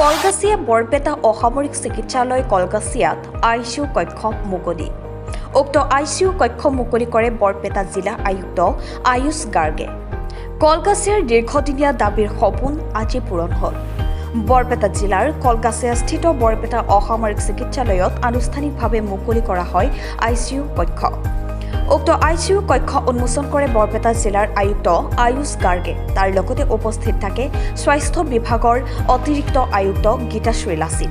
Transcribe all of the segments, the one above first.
কলগাছিয়া বৰপেটা অসামৰিক চিকিৎসালয় কলগাছিয়াত আইচিইউ কক্ষ মুকলি। উক্ত আইচিইউ কক্ষ মুকলি কৰে বৰপেটা জিলা আয়ুক্ত আয়ুষ গাৰ্গে। কলগাছিয়াৰ দীৰ্ঘদিনীয়া দাবীৰ সপোন আজি পূৰণ হ'ল। বৰপেটা জিলাৰ কলগাছিয়াস্থিত বৰপেটা অসামৰিক চিকিৎসালয়ত আনুষ্ঠানিকভাৱে মুকলি কৰা হয় আইচিইউ কক্ষ। উক্ত আইচিইউ কক্ষ উন্মোচন কৰে বৰপেটা জিলাৰ আয়ুক্ত আয়ুষ গাৰ্গে। তাৰ লগতে উপস্থিত থাকে স্বাস্থ্য বিভাগৰ অতিৰিক্ত আয়ুক্ত গীতাশ্ৰী লাচিত।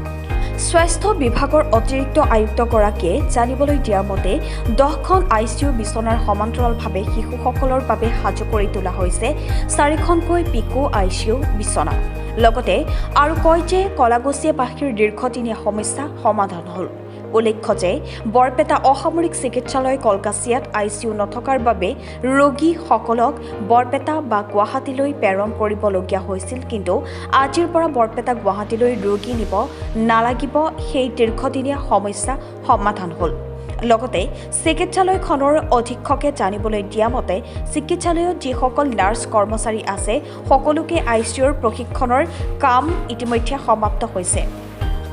স্বাস্থ্য বিভাগৰ অতিৰিক্ত আয়ুক্তগৰাকীয়ে জানিবলৈ দিয়া মতে, 10খন আইচিইউ বিচনাৰ সমান্তৰালভাৱে শিশুসকলৰ বাবে সাজু কৰি তোলা হৈছে চাৰিখনকৈ পিকু আইচিইউ বিচনা। লগতে আৰু কয় যে কলগাছিয়াবাসীৰ দীৰ্ঘদিনীয়া সমস্যা সমাধান হ'ল। উল্লেখ্য যে বৰপেটা অসামৰিক চিকিৎসালয় কলগাছিয়াত আইচিইউ নথকাৰ বাবে ৰোগীসকলক বৰপেটা বা গুৱাহাটীলৈ প্ৰেৰণ কৰিবলগীয়া হৈছিল। কিন্তু আজিৰ পৰা বৰপেটা, গুৱাহাটীলৈ ৰোগী নিব নালাগিব, সেই দীৰ্ঘদিনীয়া সমস্যা সমাধান হ'ল। লগতে চিকিৎসালয়খনৰ অধীক্ষকে জানিবলৈ দিয়া মতে, চিকিৎসালয়ত যিসকল নাৰ্ছ কৰ্মচাৰী আছে, সকলোকে আইচিইউৰ প্ৰশিক্ষণৰ কাম ইতিমধ্যে সমাপ্ত হৈছে।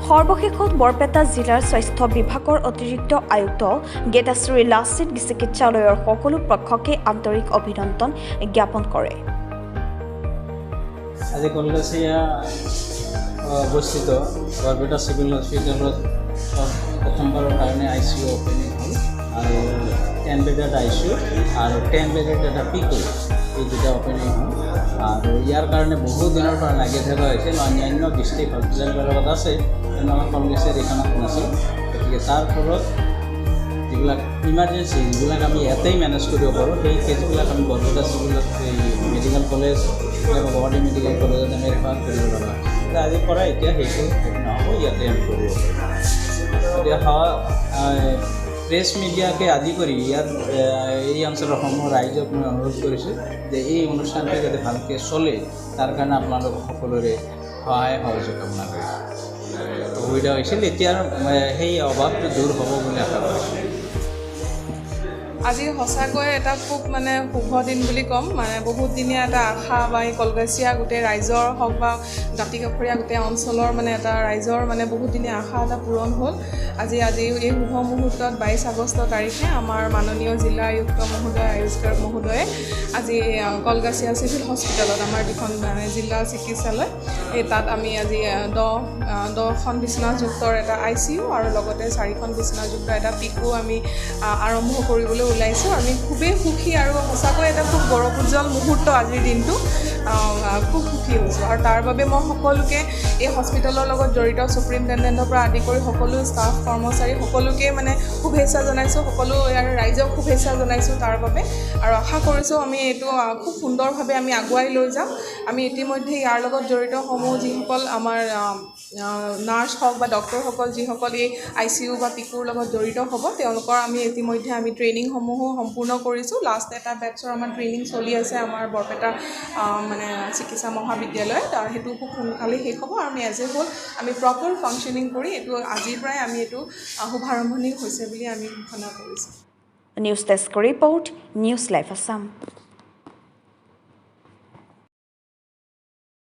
সৰ্বশেষত বৰপেটা জিলাৰ স্বাস্থ্য বিভাগৰ অতিৰিক্ত আয়ুক্ত গীতাশ্ৰী লাচিত চিকিৎসালয়ৰ সকলো পক্ষকে আন্তৰিক অভিনন্দন জ্ঞাপন কৰে। আজি কলগাছিয়া অৱস্থিত বৰপেটা চিভিল হস্পিটেলত প্ৰথমবাৰৰ কাৰণে আইচিইউ অ'পেনিং হ'ল আৰু 10 বেডেড আইচিইউ আৰু 10 বেডেড এটা পিকু, এই দুটা অ'পেনিং হ'ল। আৰু ইয়াৰ কাৰণে বহু দিনৰ পৰা লাগি থকা হৈছিল। অন্যান্য ডিষ্ট্ৰিক্ট হস্পিটেলবিলাকত আছে, কিন্তু আমাৰ কলগাছিয়াত এইখনত নাছিল। গতিকে তাৰ ফলত যিবিলাক ইমাৰ্জেঞ্চি, যিবিলাক আমি ইয়াতেই মেনেজ কৰিব পাৰোঁ, সেই কেছবিলাক আমি বৰপেটা চিভিলত, এই মেডিকেল কলেজ বা গুৱাহাটী মেডিকেল কলেজত আমি ৰেফাৰ কৰিব লগা হৈছে। গতিকে আজিৰ পৰা এতিয়া সেইটো নহ'ব, ইয়াতে আমি কৰিব পাৰিম। গতিকে প্ৰেছ মিডিয়াকে আদি কৰি ইয়াত এই অঞ্চলৰ সমূহ ৰাইজক মই অনুৰোধ কৰিছোঁ যে এই অনুষ্ঠানটো যাতে ভালকৈ চলে, তাৰ কাৰণে আপোনালোক সকলোৰে সহায় সহযোগ কামনা কৰিছোঁ। অসুবিধা হৈছিল, এতিয়া সেই অভাৱটো দূৰ হ'ব বুলি আশা কৰিছোঁ। আজি সঁচাকৈ এটা খুব মানে শুভ দিন বুলি ক'ম। মানে বহুত দিনীয়া এটা আশা বা এই কলগাছিয়া গোটেই ৰাইজৰ হওক বা দাঁতি কাষৰীয়া গোটেই অঞ্চলৰ মানে এটা ৰাইজৰ মানে বহুত দিনীয়া আশা এটা পূৰণ হ'ল আজি। আজি এই শুভ মুহূৰ্তত 22 আগষ্ট তাৰিখে আমাৰ মাননীয় জিলা আয়ুক্ত মহোদয় আয়ুষ গাৰ্গ মহোদয়ে আজি কলগাছিয়া চিভিল হস্পিটেলত, আমাৰ যিখন মানে জিলা চিকিৎসালয়, এই তাত আমি আজি 10খন বিচনাযুক্তৰ এটা আইচিইউ আৰু লগতে চাৰিখন বিচনাযুক্ত এটা পিকু আমি আৰম্ভ কৰিবলৈ ওলাইছোঁ। আমি খুবেই সুখী আৰু সঁচাকৈ এটা খুব গৌৰৱোজ্জ্বল মুহূৰ্ত আজিৰ দিনটো। খুব সুখী হৈছোঁ আৰু তাৰ বাবে মই সকলোকে, এই হস্পিটেলৰ লগত জড়িত চুপ্ৰিণ্টেণ্ডেণ্টৰ পৰা আদি কৰি সকলো ষ্টাফ কৰ্মচাৰী সকলোকে মানে শুভেচ্ছা জনাইছোঁ, সকলো ইয়াৰ ৰাইজক শুভেচ্ছা জনাইছোঁ তাৰ বাবে। আৰু আশা কৰিছোঁ আমি এইটো খুব সুন্দৰভাৱে আমি আগুৱাই লৈ যাম। আমি ইতিমধ্যে ইয়াৰ লগত জড়িত সমূহ যিসকল আমাৰ নাৰ্ছ হওক বা ডক্টৰসকল, যিসকল এই আইচিইউ বা পিকুৰ লগত জড়িত হ'ব, তেওঁলোকৰ আমি ইতিমধ্যে আমি ট্ৰেইনিংসমূহো সম্পূৰ্ণ কৰিছোঁ। লাষ্ট এটা বেটছৰ আমাৰ ট্ৰেইনিং চলি আছে আমাৰ বৰপেটা মানে চিকিৎসা মহাবিদ্যালয়ত আৰু সেইটো খুব সোনকালেই শেষ হ'ব আৰু আমি এজ এ হোল আমি প্ৰপাৰ ফাংচনিং কৰি এইটো আজিৰ পৰাই আমি এইটো শুভাৰম্ভণি হৈছে বুলি আমি ঘোষণা কৰিছোঁ। News desk report, News Live Assam.